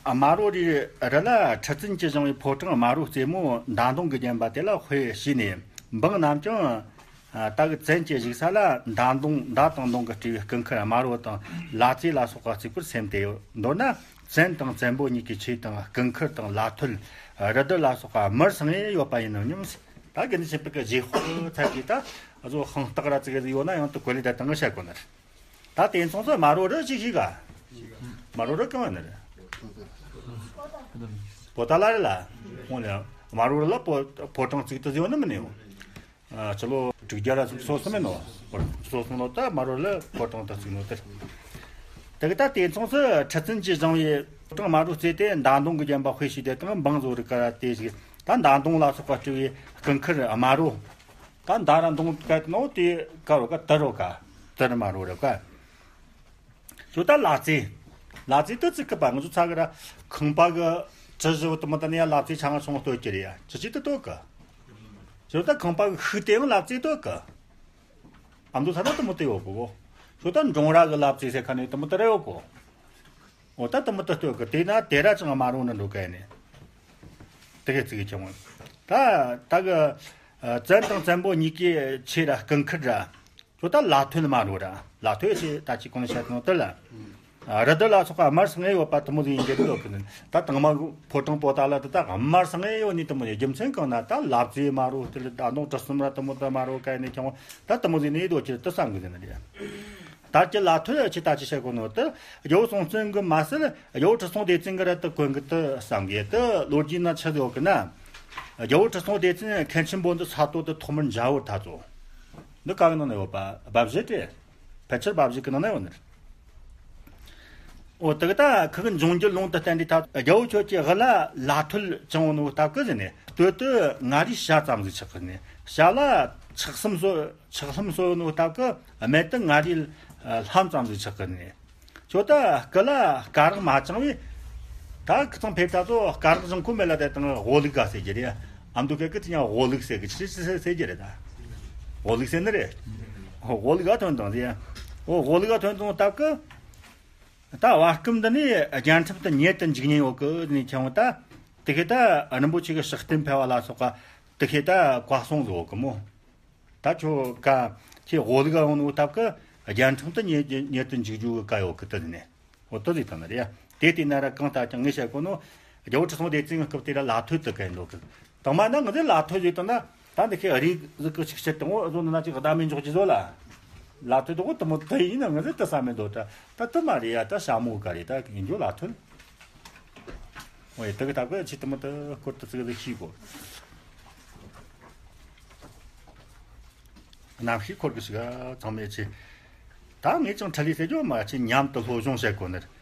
དམར་པོ་རི་རི་ལ་ཁྲི་བཙུན་གྱིས་བཞེངས་པའི་ཕོ་བྲང་དམར་པོ་རྩེ་མོ་མདའ་མདུང་གིས་བརྒྱན་པ་དེ་ལ་དཔེ་བྱས་ནས། འབངས་རྣམས་ཀྱང་ད་གི་བཙན་གྱི་བཞུགས་ས་ལ་མདའ་མདུང་མདའ་དང་མདུང་གིས་སྤྲས་པའི་སྐུ་འཁུར་དམར་པོ་དང་ལ་རྩེ་ལ་སོགས་པ་བརྩིགས་པར་སེམས་ཏེ། མདོར་ན་བཙན་དང་བཙན་པོ་གཉིས་ཀྱི་ཆས་དང་སྐུ་འཁུར་དང་ལ་ཐོད་རི་དུར་ལ་སོགས་པ་དམར་སང་ངེ་ཡོད་པ་ཡིན་ནོ་སྙམ། ད་དགེ་འདུན་ཆོས་འཕེལ་གྱི་རྗེས་དཔག་ཚར་གྱིས་ད་བཟོ་ཤིང་སྟག་ར་བརྩིགས་ཡོད་ན་ཡང་དུ་གོ་ལེ་ད་དང་གི་བཤད་གོ་ནི་རེད། ད་དེ་མཚུངས་སུ་དམར་པོ་རི་ཅིག་ཤེས་ག་དམར་པོ་རི་གང་ཡིན་ནི་རེད། པོ་ཏ་ལ་རེད་ལ། འོ་ནི་དམར་པོ་རི་ལ་ཕོ་ཕོ་བྲང་བརྩིགས་དུ་ཟེར་ཡོད་ནི་མིན་ནི་ཡོད། སྤྱི་ལོ་དྲུག་བརྒྱ་ར་སོ་གསུམ་ཡིན་ནོ། སོ་གསུམ་ལོ་ད་དམར་པོ་རི་ལ་ཕོ་བྲང་དུ་བརྩིགས་ནོ་དེ་རེད། དེ་གི་ད་དེ་མཚུངས་སུ་ཁྲི་བཙུན་གྱིས་བཞེངས་པའི་ཕོ་བྲང་དམར་པོ་རྩེ་དེ་མདའ་མདུང་གིས་བརྒྱན་པ་དཔེ་བྱས་ཏེ་དང་འབངས་བཟོ་རིགས་ཀ་ར་དེ་ཞིག་ད་མདའ་མདུང་ལ་སོགས་པ་སྤྲས་པའི་སྐུ་འཁུར་དམར་པོ། ད་མདའ་ར་མདུང་སྐད་ནོ་དེ་ཀ་རོ་ཀ་དར་རོ་ཀ་དར་དམར་པོ་རེད་ཀ། ཁྱོད་ད་ལ་རྩེ། ལ་རྩེ་དུ་བརྩིགས་གི་པ་ང་ཚོ་ཚ་གི་ར་ཁང་པ་གི་གྲུ་བཞི་བོ་དུ་མོ་ད་ནི་ཡ་ལ་རྩེ་ཆང་ང་ཆུང་ལྟོས་ཀྱི་རེད་ཡ་ཅི་ཅི་དུ་ལྟོས་གི། ཁྱོད་ད་ཁང་པ་གི་ཤུགས་དེ་ཡང་ལ་རྩེ་ལྟོས་གི། ཨ་མདོ་ས་ན་དུ་མོ་དུ་ཡོད་གི་གོ། ཁྱོད་ད་འབྲོང་ར་གི་ལ་རྩེ་ཟེར་ཁ་ནས་དུ་མོ་དུ་ར་ཡོད་གོ། འོ་ད་དུ་མོ་དུ་ལྟོས་གི་དེ་ན་དེ་ར་ཅང་དམར་པོ་ནི་འགྲོ་གི་ནི། དེ་གི་བརྩིགས་གི་ཆུང་། ད་ད་གི་བཙན་དང་བཙན་པོ་གཉིས་ཀའི་ཆས་ར་སྐུ་འཁུར་ར། ཁྱོད་ད་ལ་ཐོད་དམར་པོ་ར། ལ་ཐོད་ཅེས་ད་ཅི་གོང་བཤད་ནོ་དེ་ལ། རི་དུར་ལ་སོགས་པ་དམར་སང་ངེ་ཡོད་པ་དུ་མོ་ཟིག་ཡིན་གྱི་འདུག་གི་ནི། ད་དང་མ་ཕོ་བྲང་པོ་ཏ་ལ་དུ་ད་དམར་སང་ངེ་ཡོད་ནི་དུ་མོ་ཡིན་རྒྱུ་མཚན་གང་ན་ད་ལ་རྩེ་དམར་པོ་དེ་ལ་ད་ནོ་གྲུ་གསུམ་ར་དུ་མོ་དུ་དམར་པོ་ག་ནས་ཀྱང་ད་དུ་མོ་ཟིག་ནི་ཡིན་འདུག་ཅི་དུ་བསམ་གི་ཟིན་ནི་རེད། ད་ཀྱི་ལ་ཐོད་ཅི་ད་ཅི་བཤད་གོ་ནོ་དུ་རྒྱལ་པོ་སྲོང་བཙན་གི་མ་ཟད་རྒྱལ་པོ་ཁྲི་སྲོང་ལྡེ་བཙན་གི་ར་དུ་གོན་གི་དུ་བསམ་གི་དུ་ལོ་རྒྱུས་ན་ཆི་ཡོད་གི་ན། རྒྱལ་པོ་ཁྲི་སྲོང་ལྡེ་བཙན་མཁན་ཆེན་པོ་འདི་ས་སྟོད་དུ་ཐོག་མར་མཇལ་བར་ཐག་ཚོ། འདི་ག་གི་ནང་ན་ཡོད་པ་སྦ་བཞེད་དེ། ཕལ་ཆེར་སྦ་བཞེད་ཀྱི་ནང་ན་ཡོད་ནི་རེད། འོ་དེ་གི་ད་ཁི་གི་འབྱུང་འགྱུར་ལུང་དུ་བསྟན་ཏེ་ད་རྒྱལ་པོ་ཁྱོད་ཀྱི་དབུ་ལ་ལ་ཐོད་བཅིངས་ནོ་སྟབས་ཀྱིས་ཟེར་ནས་སྟོད་དུ་མངའ་རིས་བྱ་ཙམ་ཟིག་ཆགས་ཀྱི་ནས་བྱ་ལ་ཆགས་ལྷམ་གསོ་ཆགས་ལྷམ་གསོ་ནོ་སྟབས་ཀྱིས་སྨད་དུ་མངའ་རིས་ལྷམ་ཙམ་ཟིག་ཆགས་ཀྱི་ནས། ཁྱོད་ད་སྐུ་ལ་སྐ་རགས་མ་བཅིངས་པས། ད་ཁི་ཚང་ཕེབས་ད་ཚོ་སྐ་རགས་བཅིངས་ཁོ་མེད་ལ་དེ་དང་དབོ་ལུག་ག་ཟེར་གྱི་རེད། ཨ་མདོ་སྐད་ཀྱི་དེ་ཡང་དབོ་ལུག་ཟེར་གི་ཆི་ཆི་ཟེར་ཟེར་གྱི་རེད་ད། དབོ་ལུག་ཟེར་ནི་རེད། འོ་དབུ་ལུག་ག་ཐོན་དང་ཟེར། འོ་དབུ་ལུག་ག་ཐོན་དང་སྟབས་ཀྱིས། ད་བར་སྐབས་འདི་ནས་རྒྱལ་ཁྲིམས་དེ་ཉེ་དུ་འཇུག་ཉེན་ཡོད་གི་ནས་ཁྱེད་འོ་ད། དེ་ཁེ་ད་རིན་པོ་ཆེ་གི་ཕྱག་རྟེན་ཕལ་བ་ལ་སོགས་པ་དེ་ཁེ་ད་བཀའ་གསུང་བཟོ་གི་མོ། ད་ཁྱོད་ཀ་ཁྱེད་དབུ་ལུག་ག་འོང་ནོ་སྟབས་ཀྱིས་རྒྱལ་ཁྲིམས་དེ་ཉེ་ཉེ་དུ་འཇུག་རྒྱུ་གི་བཀའ་ཡོད་གི་དེ་ནས། འོ་དེ་ཟིག་དང་ནི་རེད། དེ་བལྟས་ན་ར་གང་ལྟར་ཀྱང་ངས་བཤད་གོ་ནོ། རྒྱལ་པོ་ཁྲི་སྲོང་ལྡེ་བཙན་གྱི་སྐབས་དེ་ར་ལ་ཐོད་དུ་གན་འདུག་གི། དང་མ་ན་ང་ཚོས་ལ་ཐོད་ཟིག་དང་ན་ད་འདི་ཁའི་རིགས་ཟིག་གི་ཆིག་ཆད་དང་འོ་བཟོ་ན་ཅིག་བདག་མེད་འཇོག་རྒྱུ་བཟོ་ལ། ལ་ཐོད་དང་འོ་དུ་མོ་དེ་ཡིན་ན་ང་ཚོས་དུ་ས་མེད་འདུག་ད་ད་དུ་མ་རེད་ཡ། ད་ཞྭ་མོ་ག་རེད། ད་ཡིན་རྒྱུ་ལ་ཐོད། འོ་ཡ་དུ་གི་ད་གི་ཆི་དུ་མོ་དུ་སྐོར་དུ་ཚིག་ཟིག་ཤིག་གོ། རྣམ་ཤེས་འཁོར་གི་ཞིག་ག་ཚང་མས་ཆེ། ད་ངས་ཀྱང་ཁྲ་ལི་ཟེར་རྒྱུ་མ་ཆེ་མཉམ་དུ་སློབ་སྦྱོང་བྱེད་དགོས་ནི་རེད།